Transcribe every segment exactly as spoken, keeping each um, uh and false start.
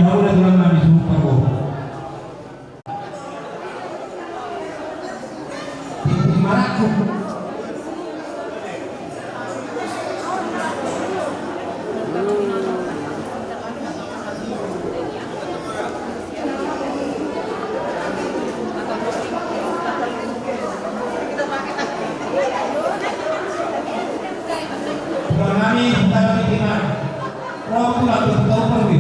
Paula tulang nami suhut parboru. Tingting marangkup. Tulang nami, tulang nami, tulang nami.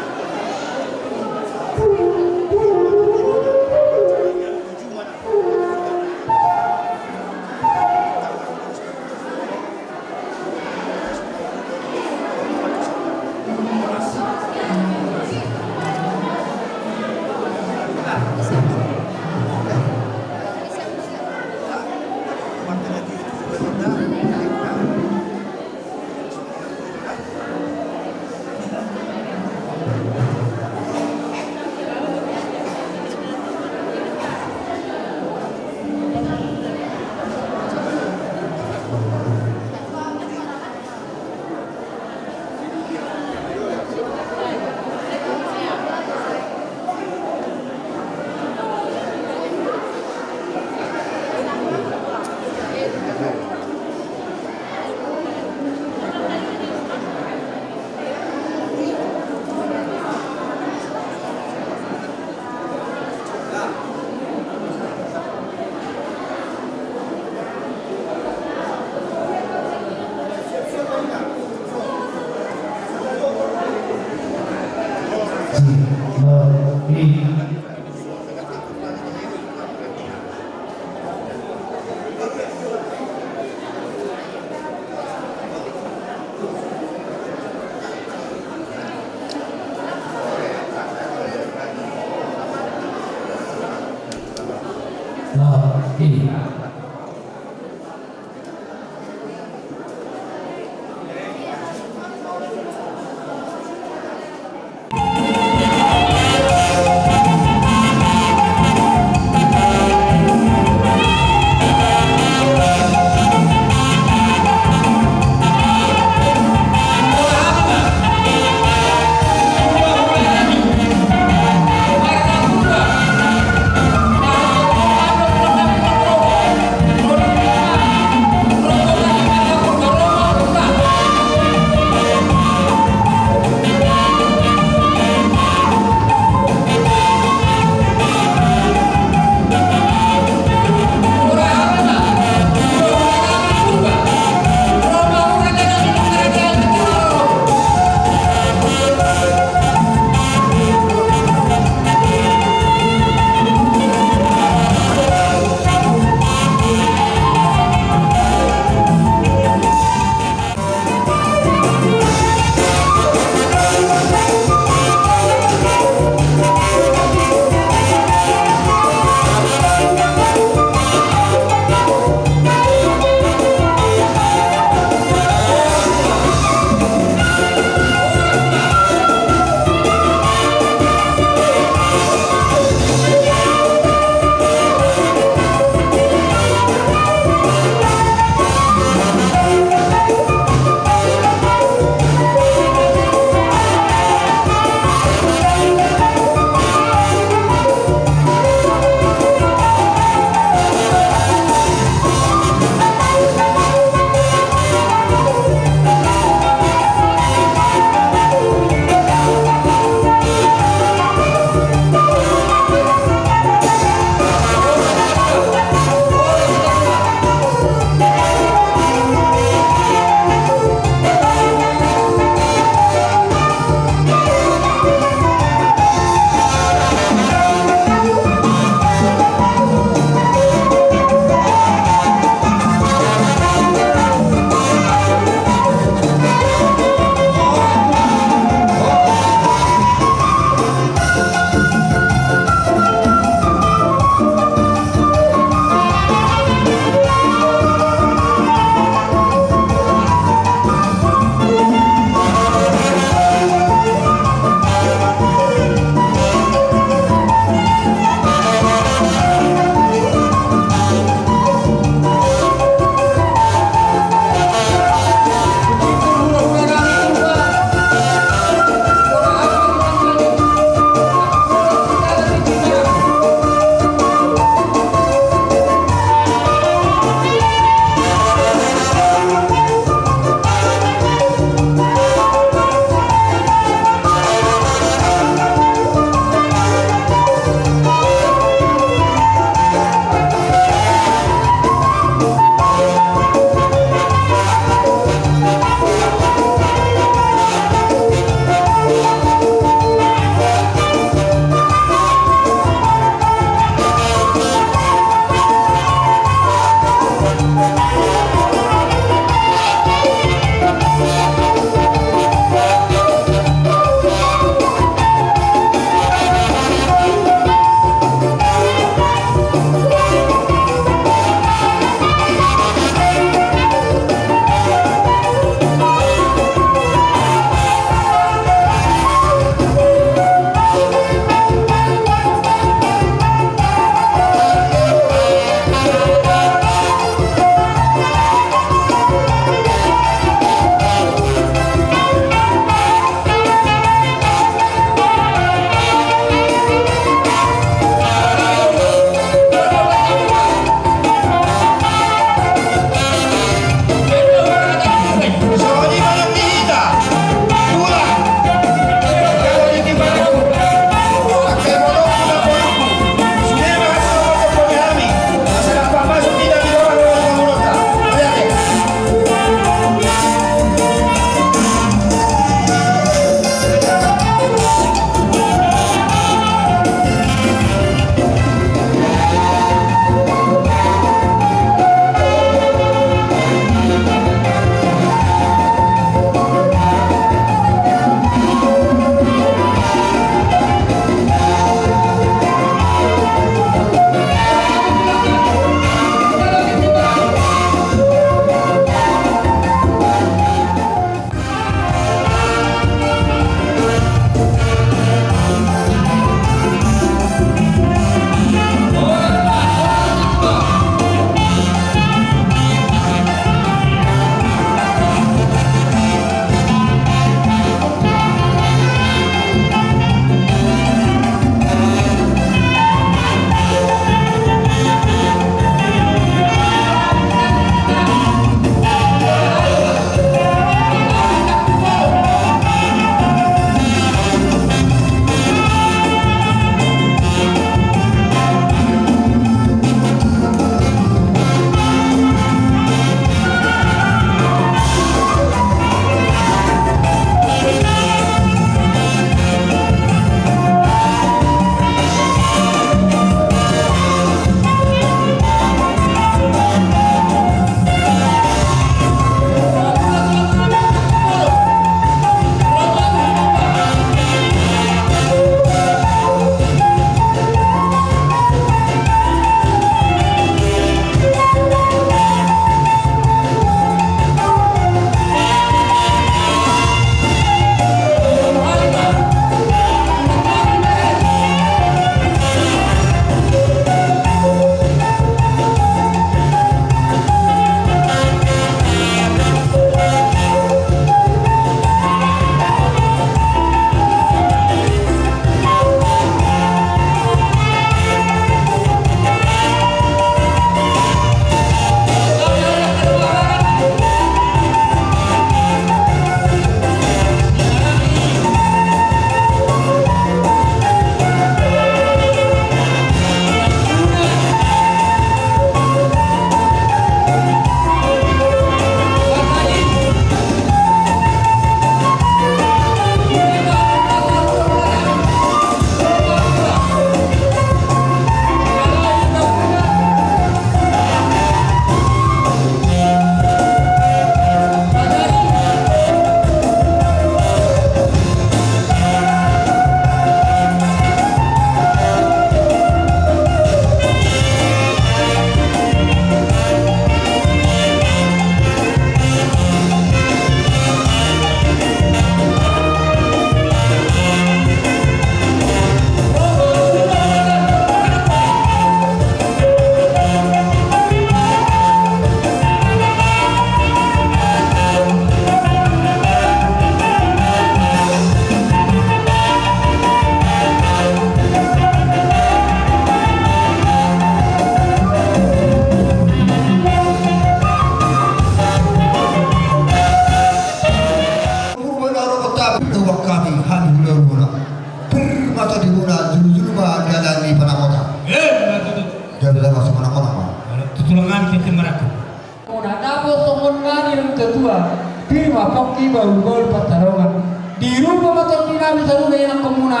Pir ma pongki bahulbahul pantarongan. Di rupa ma tondinami Saruba ianakhonmuna,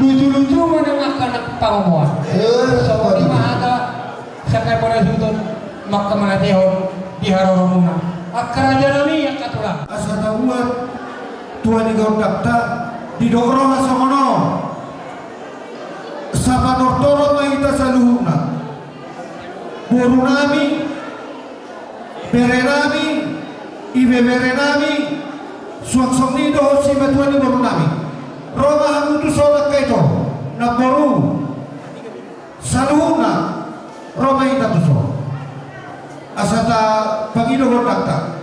lujuluju ma na angka na pangomoan. Eh, songon i ma hata sian hami parasihuton mangkamanatehon di haroromuna. Angka rajanami, angka tulang. Asa tabuat tua ni gondangta, didok roha songon on. Sapanortor ma hita saluhutna. Borunami, berenami, ibeberenami, suang songon i dohot simatua ni borunami. Ro ma hamu tuson angka ito, namboru, saluhutna, ro ma hita tuson. Asa tapangido gondangta.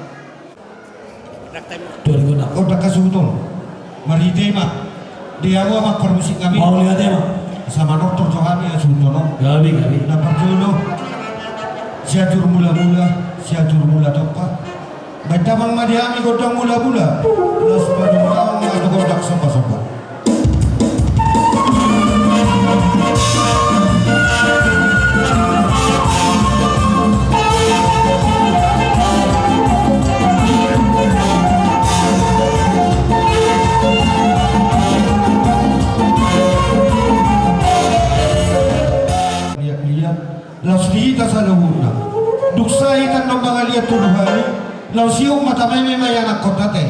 Tua ni gondang. Gondang hasuhuton. Marhite i ma. Di hamu amang parmusik nami. Mauliate ma. Asa manortor jo hami hasuhuton on. Gabe, gabe. Na parjolo, Sianjur Mulamula, Sianjur Mulatompa. Baen damang ma di hami gondang mulamula. Laos padomu damang ma tu gondang sombasomba. Liat-liat. Laos di hita saluhutna. Dung sae hita annon mangaliat tolu hali, laos ihut ma tameme ma ianakhonta te.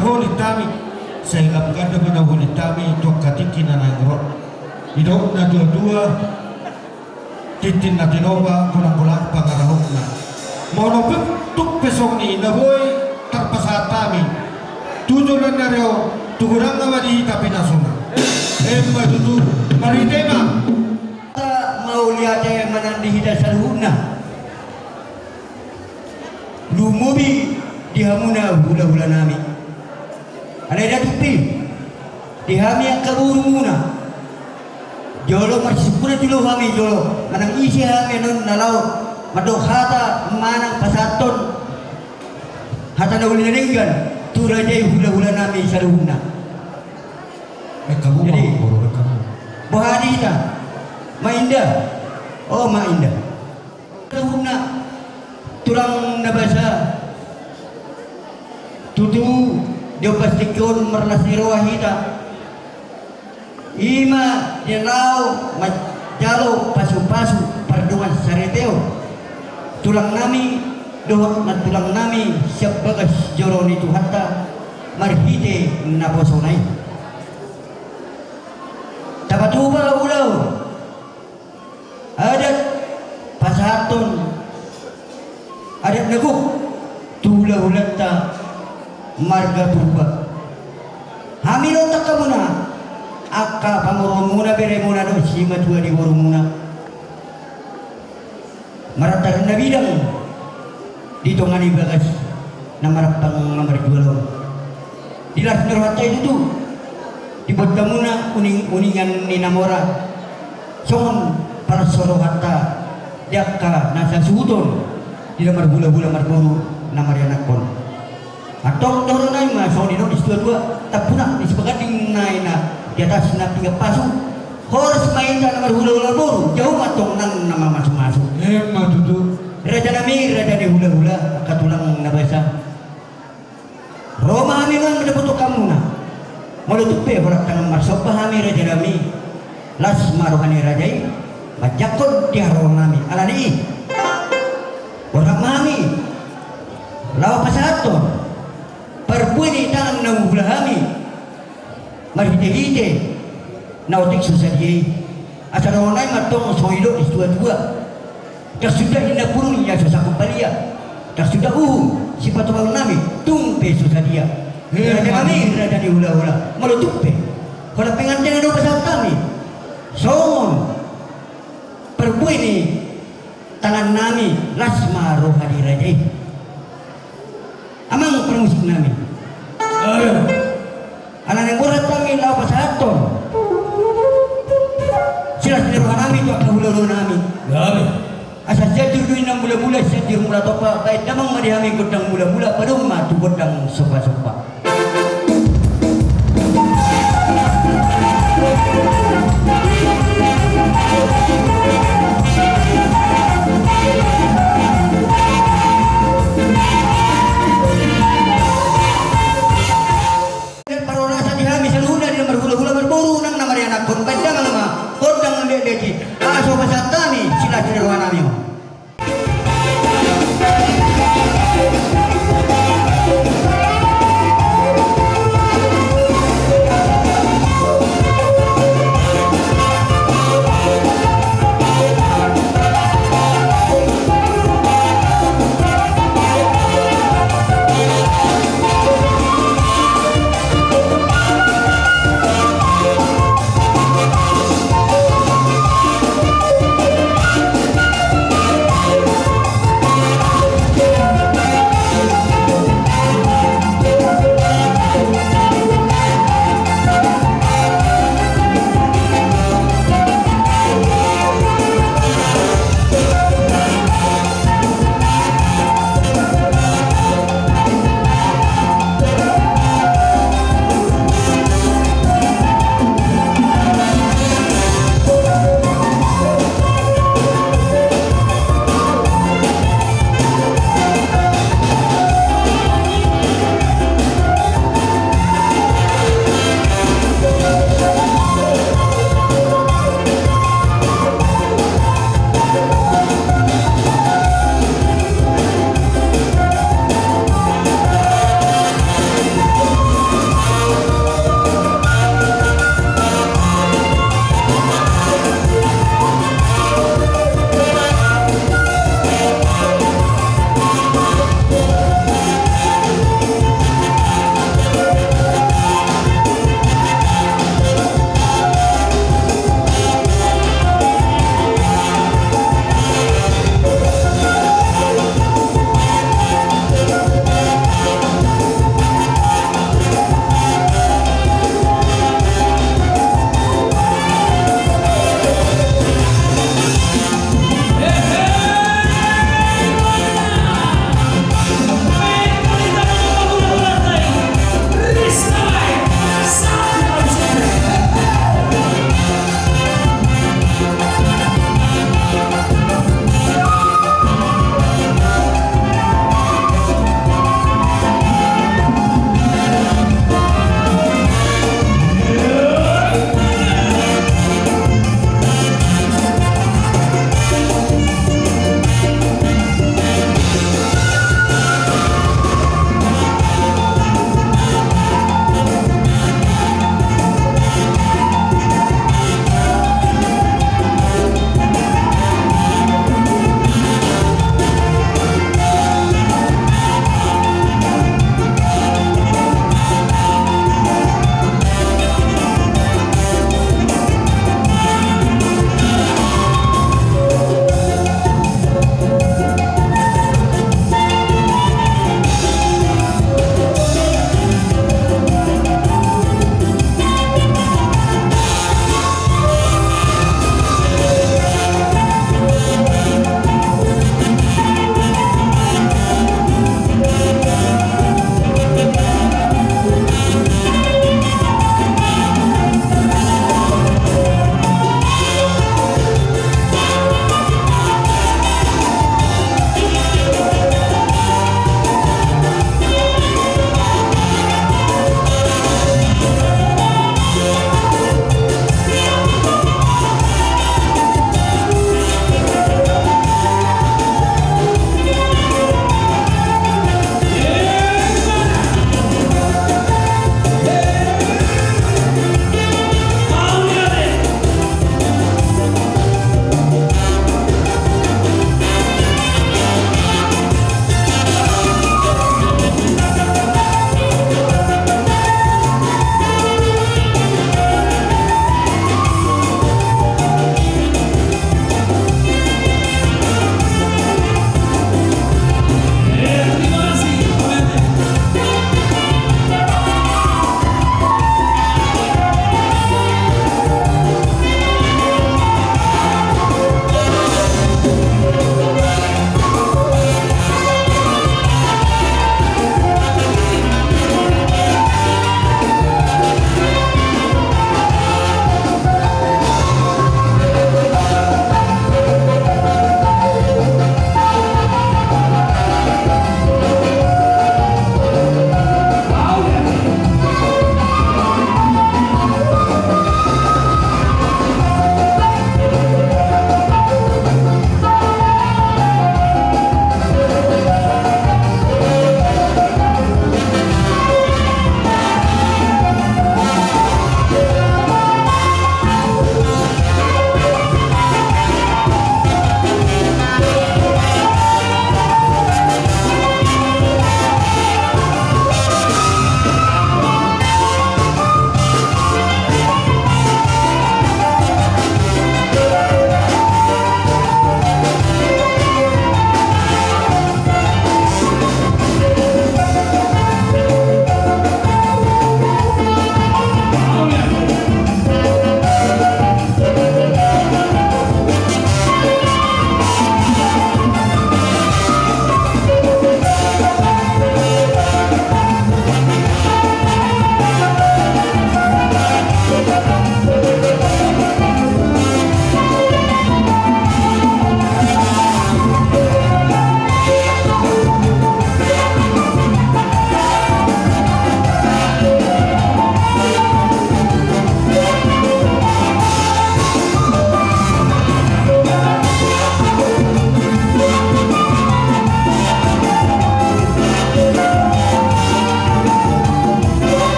Holit hami, sai lam ganda ma na holit hami tu angka tingki na naeng ro. Didok na tua-tua, tintin na tinopa, golang-golang pangarahutna. Molo pe tung pe songon i na boi tarpasahat hami tu joloan ni ari on, tu godangna ma di hita pinasuna. Emma tutu, marhite ma. Mauliate ma nang di hita saluhutna. Lumobi di hamuna hula-hula nami. Alai da tumpi di hami angka borumuna. Jolo marsungkun tu hami jolo manang ise hami annon na laho mandok hata manang pasahathon hata na uli na denggan tu raja i hula-hula nami saluhutna. Jadi boha di hita? Ma inda. O ma inda. Saluhutna tulang na basa, tutu di ombas tingki on marlas ni roha hita. Ima di na laho manjalo pasu-pasu pardongansaripeon tulang nami dohot nantulang nami sian bagas joro ni Tuhanta marhite naposona i. Tapatupa ulaon adat pasahathon adat na gok tu hula-hulanta marga Purba. Hami do tangkamuna, angka pamoruonmuna, beremuna dohot simatua ni borumuna. Marantar na bidang di tonga ni bagas na marampang na marjual on. Di las ni rohanta i tutu, di bontamuna uning-uningan ni na mora songon parso rohanta di angka na sasuhuton di na marhula-hula marboru na marianakhon. Antong dohonon nami ma songon didok ni situa-tua, tampunak ni sipaganding nai na di atas na pinggan pasu. Horas ma hita na marhula-hula marboru, jahu ma antong nang na mamasu-masu. Emma tutu. Raja nami, raja ni hula-hula, angka tulang na basa. Ro ma hami manang mandapothon hamuna. Molo tung pe holan tangan marsomba hami raja nami, las ma roha ni raja i manjangkon di haroro nami. Alani i, borhat ma hami laho pasahathon parbue ni tangan na humula hami marhite-hite na otik so sadia i. Asa dohonon nai ma antong songon didok ni situa-tua. Ndang suda inna burung ia so sangkup balia. Ndang suda uhum sipatupaon nami tung pe so sadia. Raja nami, raja ni hula-hula, molo tung pe holan penganten do pasahat hami songon parbue ni tangan nami, las ma roha ni raja i. Amang parmusik nami. Alana borhat hami laho pasahathon silas ni roha nami tu angka hula-hula nami. Asa sianjur do i na mula-mula, sianjur mula tompa, baen damang ma di hami gondang mula-mula, padomu ma tu gondang somba-somba. Parhorasan di hami saluhutna di na marhula-hula marboru nang na marianakhon, baen damang ma gondang na liat-liat i. Asa pasahat hami silas ni roha nami on.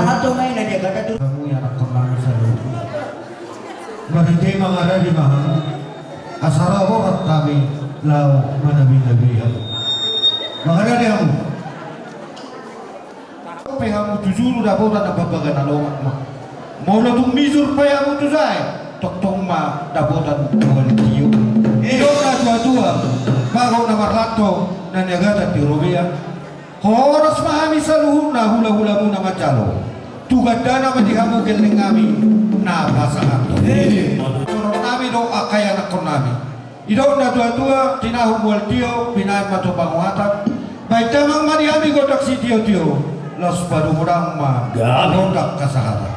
Aha do ma i na dia kata tu. Hamu ianakkon nami saluhut. Marhite mangaradi ma hamu, asa ro roha nami laho manabi-nabi hamu. Mangaradi hamu. Pe hamu tu julu dapotan na pambaga na lomak ma. Molo tung mijur pe hamu tu jae, tongtong ma dapotan mual tio. Didok na tua-tua, bagot na marlanto na niagatan di robean. Horas ma hami saluhutna hula-hulamuna manjalo. Tu gandana ma di hamu gelleng nami na pasahathon. Songon nami do angka ianakkon nami. Didok na tua-tua, tinahu mual tio, binahen ma tu panguhatan. Bahen damang ma di hami gondang sitio-tio, laos padomu damang ma gondang hasahatan.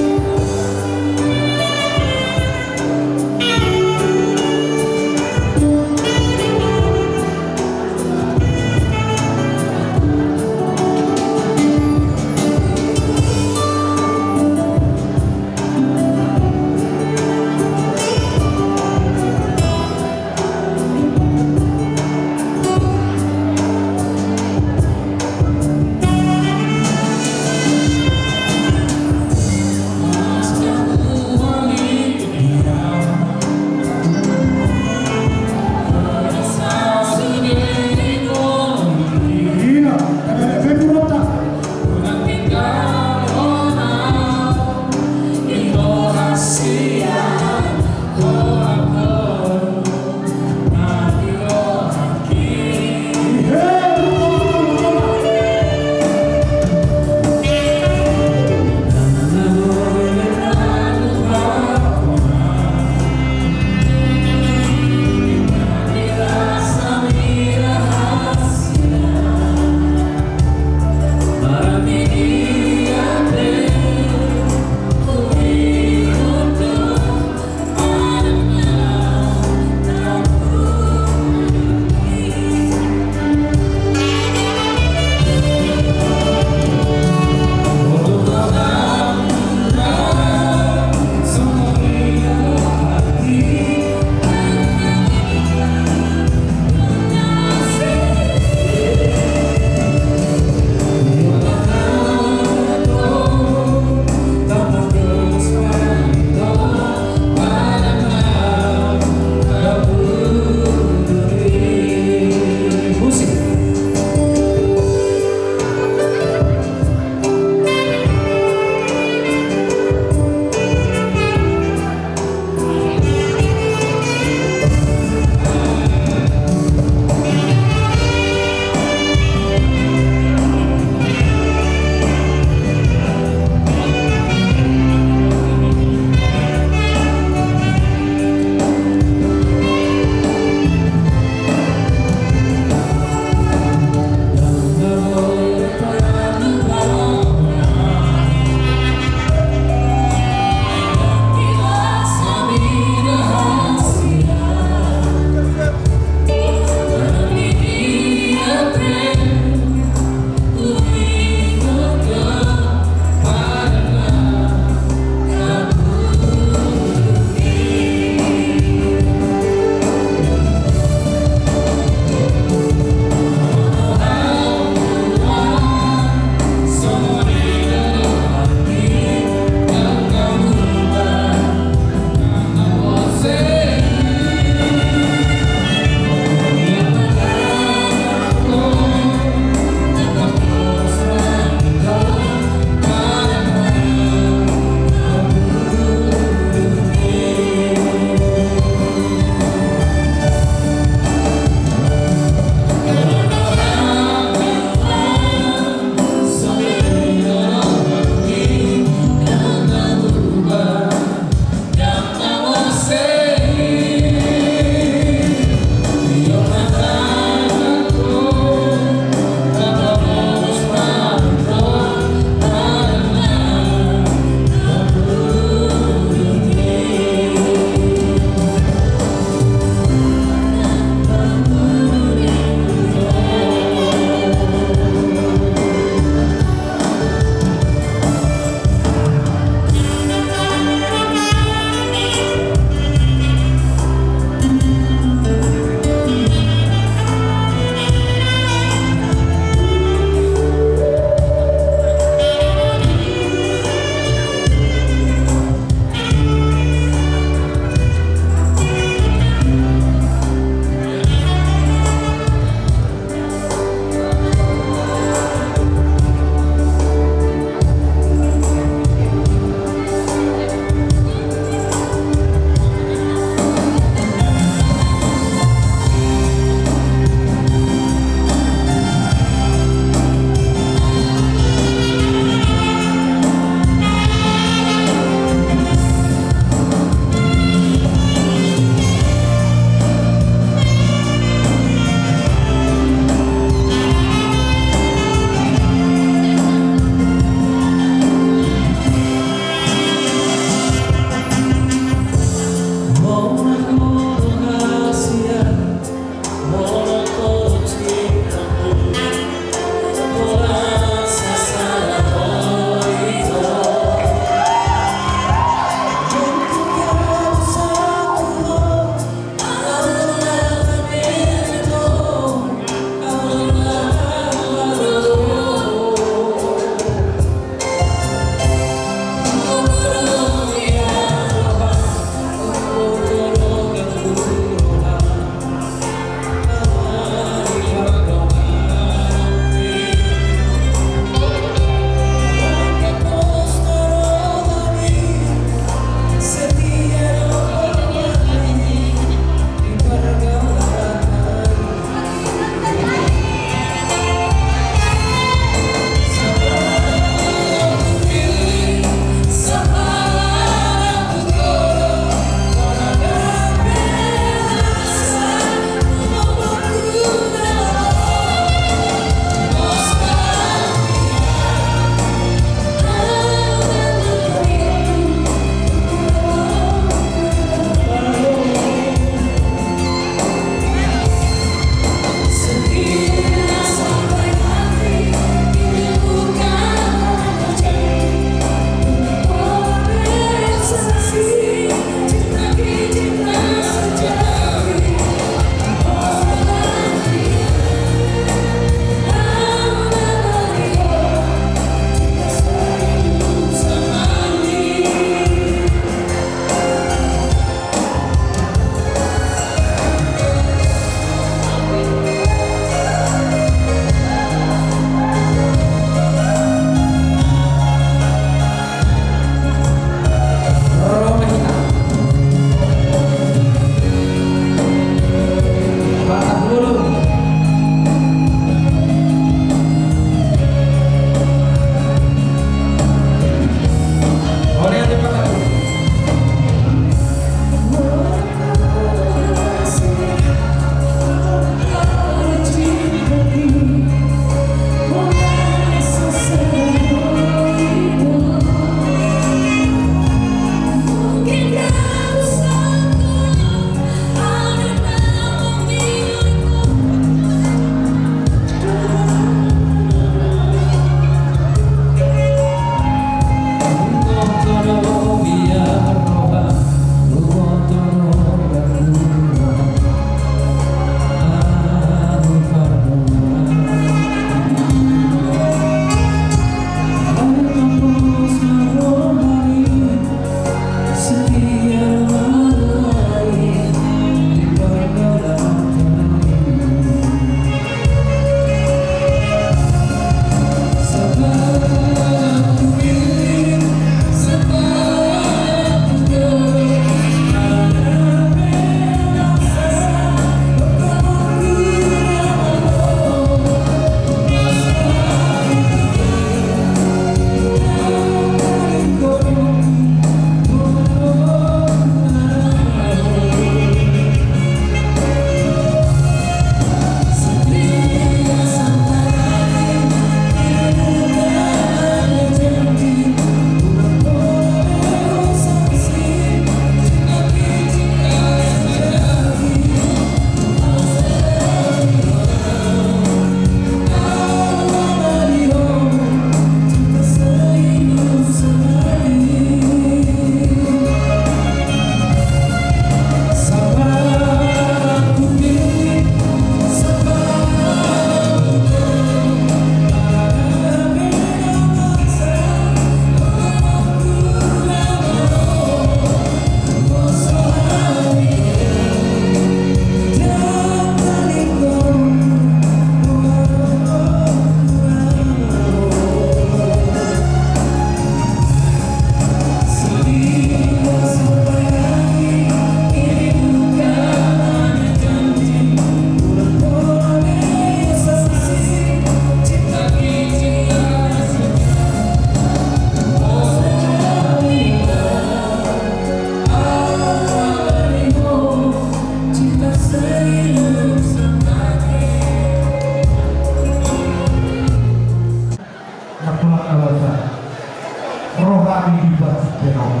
Hami di bagasan on,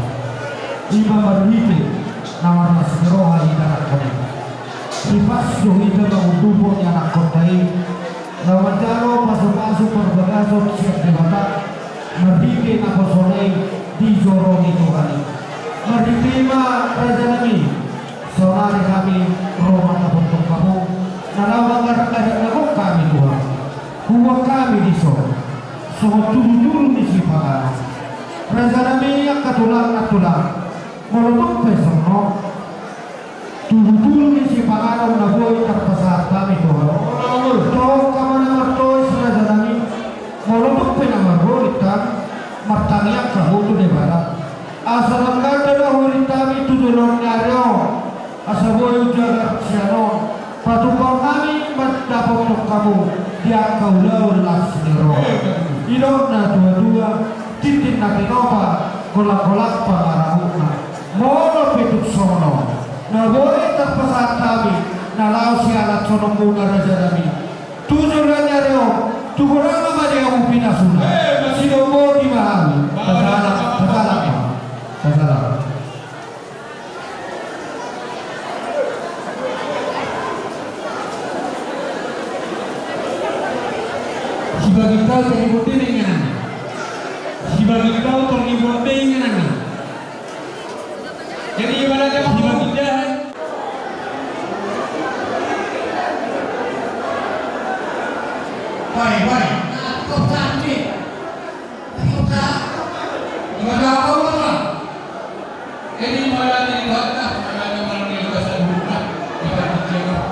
ima marhite na marlas ni roha hita nangkaning, dipas do hita mangundupon ni anakkonta i, na manjalo pasupasu parbagason sian Debata, marhite naposona i di joro ni Tuhan i. Marhite i ma, raja nami, saonari hami ro mandapothon hamu, na laho mangarahon na gok hami tu hamu. Huboan hami dison songon tudutudu ni sipanganon. Raja nami, angka tulang nantulang, molo tung pe songon on tudutudu ni sipanganon na boi tarpasahat hami tu hamu, tohononmu ma na martois, raja nami. Molo tung pe na marholit hami, martangiang hamu tu Debata, asa dang ganda na holit hami tu joloan ni ari on, asa boi umjagar sian on patupaon hami mandapothon hamu di angka ulaon las ni roha. Didok natuatua, tintin na tinopa, golanggolang pangarahutna. Molo pe tung songon on na boi tarpasahat hami na laho sialanhononmuna, raja nami, tu joloan ni ari on, tu godang na madiamu pinasuna, sidoboti ma hami. Tasalam, tasalam ma. Tasalam. Sibagitau tor ni bontean ingananna. Sibagitau tor ni bontean ingananna. Jadi ibaratnya sibagitau. Baik, baik. Nah, kau cantik. Jadi, mauliate ma di Tuhanta, mauliate ma di Tuhanta, di partingkian on.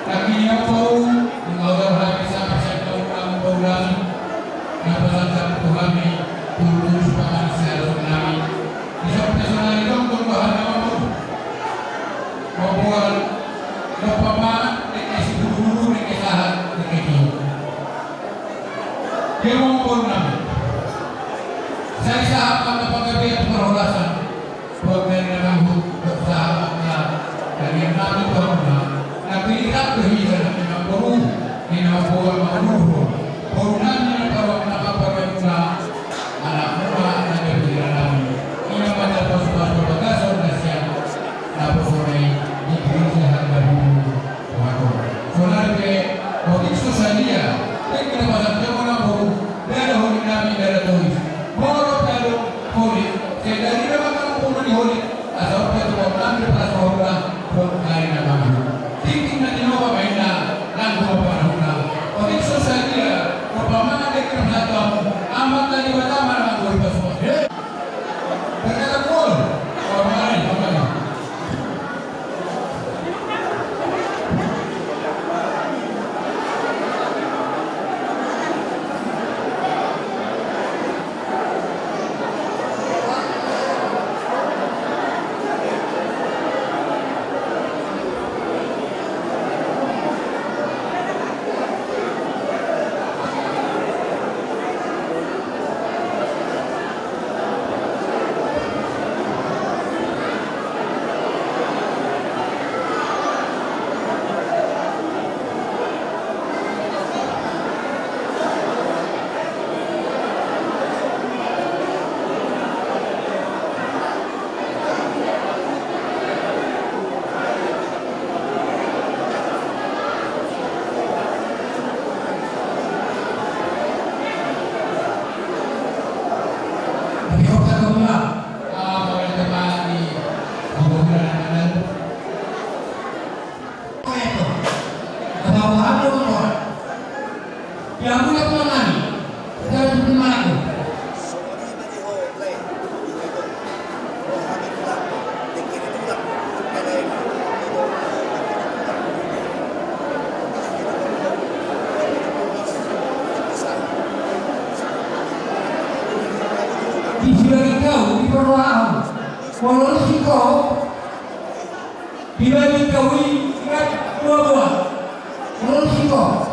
Nangkin i ma, Amang Boru, di na hujalo hami sahat sian pamoruon Amang Boru nami, na pasahat Tuhan i, tutu sipanganon sian Tuhan nami. Di son pe sonari jongjong do hami, Amang Boru. Mamboan, dompak ma, dengke siburuhuru, dengke sahat, dengke tio. Dia mau boru nami. Sai sahat ma angka panggabean tu parhorasan. Buat dari na manggut, sahat ma angka dari na manggut, na pilihan do hita na memang boru, ni na boru ma boru. Boru nami na paruan na paruan na, anakmuna na pilihan nami. Ina ma na pasupasu bagasan na sian naposona i, di gereja Harga Diri. Sonari pe, otik so sadia, dengke na pasahat tu Amang Boru, ndada holit nami, ndada tois. Molo pe adong holit, sai dadi do ma Amang Boru di holit, asa on pe tu Amang Boru na pasahat, buat hari na manggut. Tintin na tinopa ma inna, nanggo ma pangarahutna. Otik so sadia, umpama dengke na pasahat tu hamu, Amanta Debata ma na nanggo dipasupasu. Berkata gol. Umpama, umpama. Di sibagitau, di parrohahon. Molo singko. Di sibagitau i, ingat, dua boa. Molo singko.